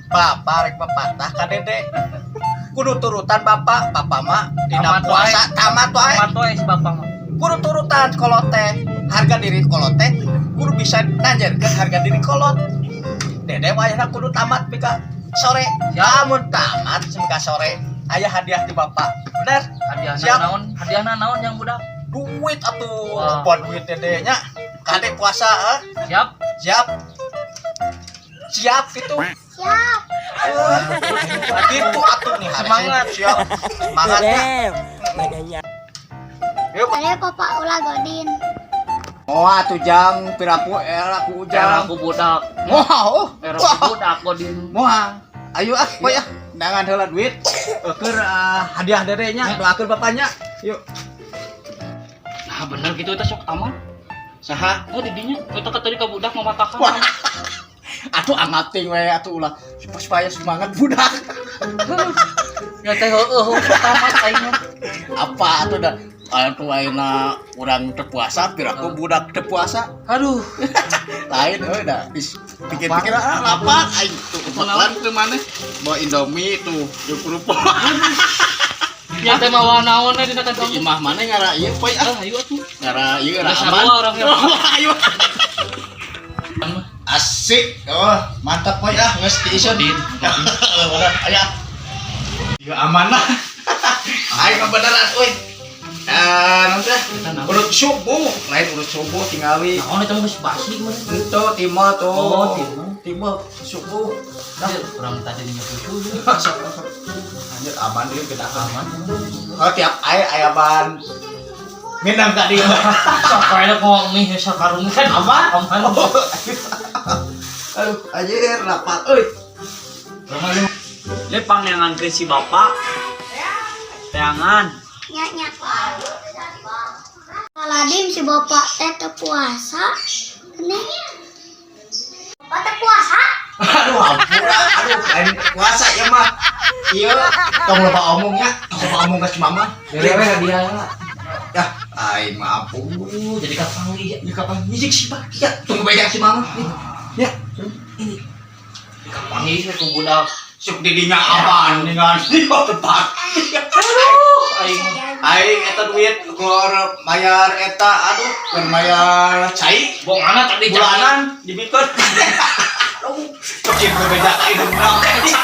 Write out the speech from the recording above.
Bapak rek mepatah ka Dede. Kudu turutan Bapak, Bapak mah dina Tamat wae. Puasa tamat wae. Tamat wae si bapak mah. Kudu turutan kolot teh. Harga diri kolot teh kudu bisa nanjerkeun harga diri kolot. Dede wayahna kudu tamat pika sore. Lamun tamat pika sore, aya hadiah di Bapak. Bener? Hadiahna Siap. naon? Hadiahna naon yang budak? Duit atuh. Wah. Apa duit Dede nya? Kade puasa, ah. Siap. Siap. Siap gitu. Siap. Gitu atuh nih Semangat. Siap. Semangatnya. Yuk. Kade Bapak ulah godin. Oh, atuh jang piraku era ku Era ujang. ku budak. Moal, oh. Era ku budak godin. Moal. Ayo ah, poy ah. Neangan heula duit. Keur hadiah Dede nya, doakeun bapaknya. Yuk. Nah, bener gitu eta sok tamat. Saha? Oh, didinya eta ka tadi ka budak mamatahan. Wah. Atuh angating we atuh ulah supaya semangat budak. Ya teh heueuh tamat aing mah. Apa atuh dah? Atuh ayeuna urang teu puasa, piraku budak teu puasa. Aduh. Lain euy dah. Is pikir-pikir ah lapar aing tuh kebetulan tuh maneh bawa Indomie tuh jeung kerupuk. Ya teh mawa naon we dina kantong. Di imah maneh ngara ieu poy ah. Ah, ayo atuh. Ngara ieu ngara Geus aman. sarua urang ya. Ayo. Asik. Oh, mantap poy ah geus diisun. Godin. Bener, aya. Ya aman lah. Aing mah beneran euy. Eh, nanti Eta naon? urut subuh, lain urut subuh tingali. Naon eta mah geus basi mah. Itu timah tuh. Oh, timah. Timah subuh. Nah, urang tadi nyapu. Anjir aman dia kita aman. Oh, tiap aya aya ban. Minang ka dia. Sok kayaknya kok mie sakarung kan Aman? Aman. Aduh, anjir rapat euy. Le pangneangan ke si bapak. Teangan. Nya nya. Aladim si bapak teh teu puasa. Nih. Bapak teh puasa? Aduh, ampun, aduh, lain puasa ya mah. Iya, tong loba omong ya, tong loba omong ka si mama. Bere we hadiah lah. Ya, aing mah ampun. Jadi kapan ya? Ini kapan nyijik si Pak? Ya, tunggu banyak si mama. Nih. Ya, Ini kapan we ku budak. Sok didinya aman dengan di tempat. Aduh, aing. Aing eta duit keur bayar eta, aduh, keur bayar cai Bongana tadi bulanan dibikeun. Aduh, sok cing berbeda ka hidungna. Aing.